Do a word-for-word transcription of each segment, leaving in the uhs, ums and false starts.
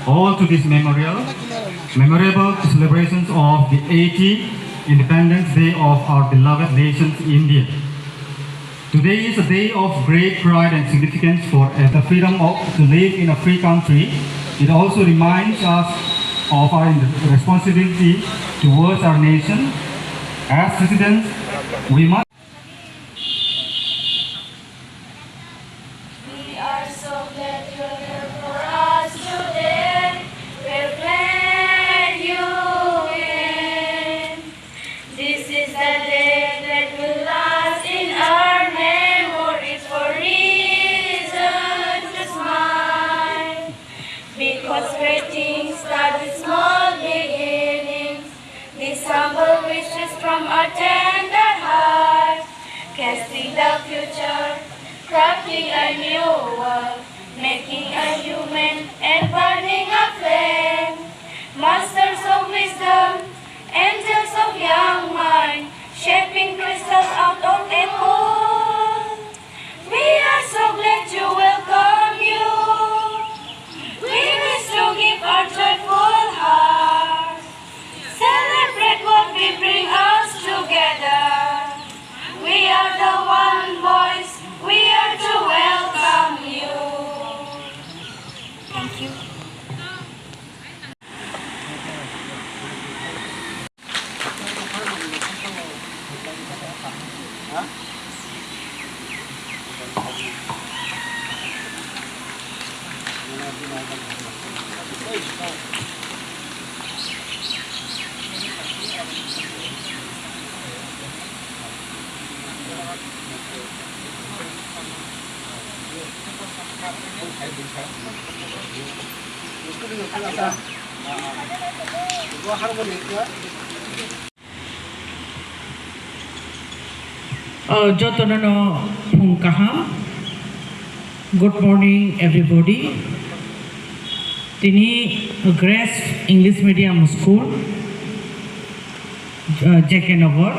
All to this memorial, memorable celebrations of the eighty Independence Day of our beloved nation, India. Today is a day of great pride and significance for the freedom of, to live in a free country. It also reminds us of our responsibility towards our nation. As citizens, we must We are so glad you're here for us today. We're glad you came. This is the day that will last in our memory for reason to smile. Because great things start with small beginnings. These humble wishes from a tender heart, casting the future, crafting a new world, making a human and burning a flame. Masters of wisdom, angels of young mind, shaping crystal out of a coal. We are so glad to welcome you. We wish to give our joyful hearts. Celebrate what we bring us together. We are the one voice. We are to welcome you. Thank you. Oh, jotono no phung kaham. Good morning, everybody. Tini Grace English Medium School, uh, J K Nagar.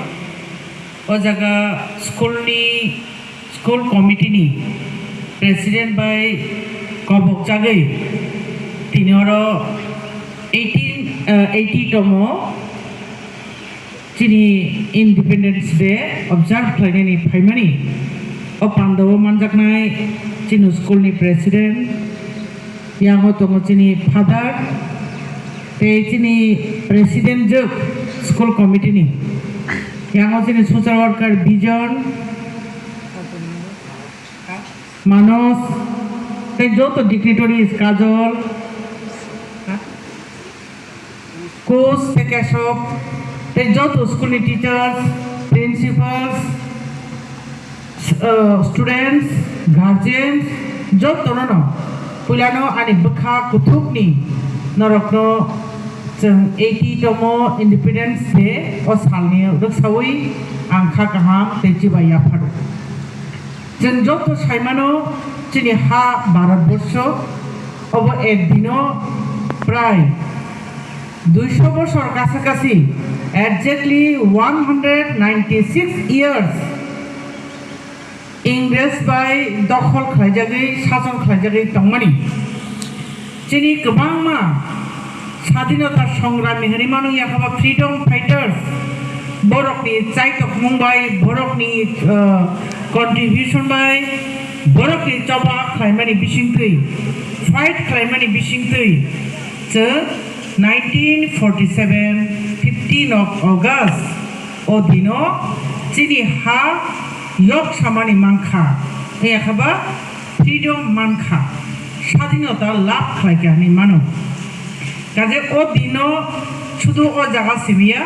O jaga school ni, school committee ni president bai kobok jagwi tini oro eighteen, uh, eighty tomo. Chini Independence Day observe khlainani phaimani o pandao manjaknai chini school ni president, yango tongo chini father, tei chini president jwk school committee ni, yango chini social worker Bijon, Manoj, tei joto dignitaries, Kajol, coach tei kesok tei joto school ni teachers, principals, uh, students, guardians, jotono no puilano ani bwkha kuthukni norokno chwng eighty tomo Independence Day o salni rwksawi ang kha kaham tei chibai yapharo. Chwng joto saimano chini ha Bharatborsho obo ek dino prai duisho bosor kasakasi, exactly one hundred ninety six years Ingres bai dokhol khlaijagwi, sason khlaijagwi tongmani. Chini kwbangma sadinota songrami hinwi mano, yakaba freedom fighters, borokni chaitokmung bai, borokni, uh, contribution bai, borokni choba khlaimani bisingtwi, fight khlaimani bisingtwi chwng nineteen forty seven, fifteen of August o dino chini ha yok samani mankha, yakaba freedom mankha, sadinota lab khlaikha hinwi mano. Kaje o dino sudu o jaga simiya,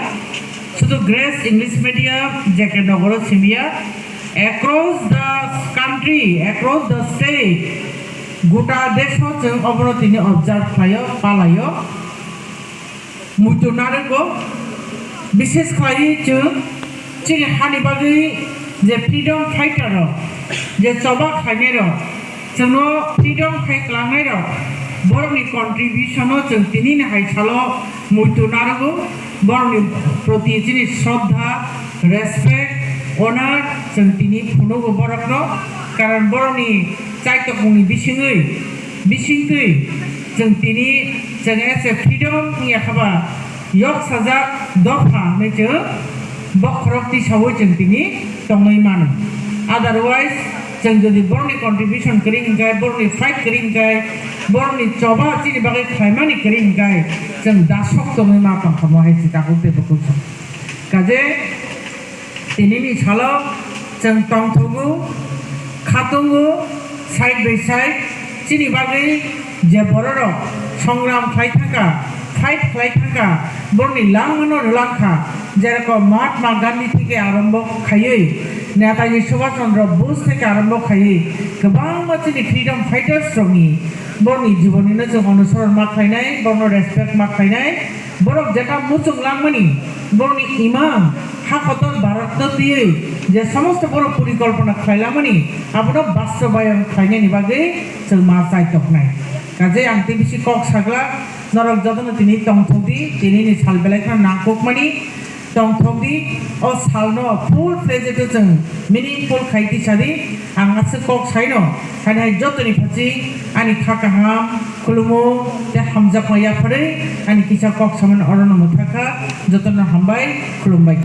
sudu Grace English Medium, J K Nogoro simiya, across the country, across the state, gota desho chwng obono tini observe khlaio, palaio. Muitu narwgo, bishes khlaiwi chwng chini hani bagwi je freedom fighter rok, je choba khlainai rok, chwngno freedom khai kwlangnai rok, borokni contribution no chwng tini ni hai salo muitu narwgo, borokni proti chini shraddha, respect, honor chwng tini phunugo borokno, karon borokni chaitokmungni bisingwi, bisingtwi chwng tini Chwng as a freedom wngya khaba, yok sajak dopha hinwi chwng bokhorok tisaui chwng tini tongwi mano. Otherwise, chwng jodi borokni contribution kwrwi hwnkhe, borokni fight kwrwi hwnkhe, borokni choba chini bagwi khlaimani kwrwi hwnkhe, chwng dasok tongwi ma tongkha mo hai se tabuk tei bukulsa. Kaje, tinini salo chwng tongthogo, khatungo, side by side, chini bagwi je bororok songram khlai thangkha, fight khlai thangkha, borokni langmano rwlangkha, jerokom Mahatma Gandhi theke arombo khaiwi, Netaji Subhash Chandra Bose theke arombo khaiwi, kwbangma chini freedom fighters rokni borokni jibonino chwng onusoron ma khlainai, borokno respect ma khlainai, borok jeta muchung langmani, borokni imang ha kotor Bharatno twiwi je somosto borok porikolpona khlai langmani, abono bastobayon khlainani bagwi chwng ma chai toknai. Kaje ang tei bisi kok sagla, norok jotono tini tongthokdi, tinini sal belai kheno nangkukmani. Tongthokdi, o salno full fledged o chwng meaningful khai tisadi, ang aswk kok saino, haini hai jotoni phachi ani kha kaham, khulumo, tei hamjakma yapharwi ani kisa kok samani orono mwthakha, jotono hambai, khulumbai.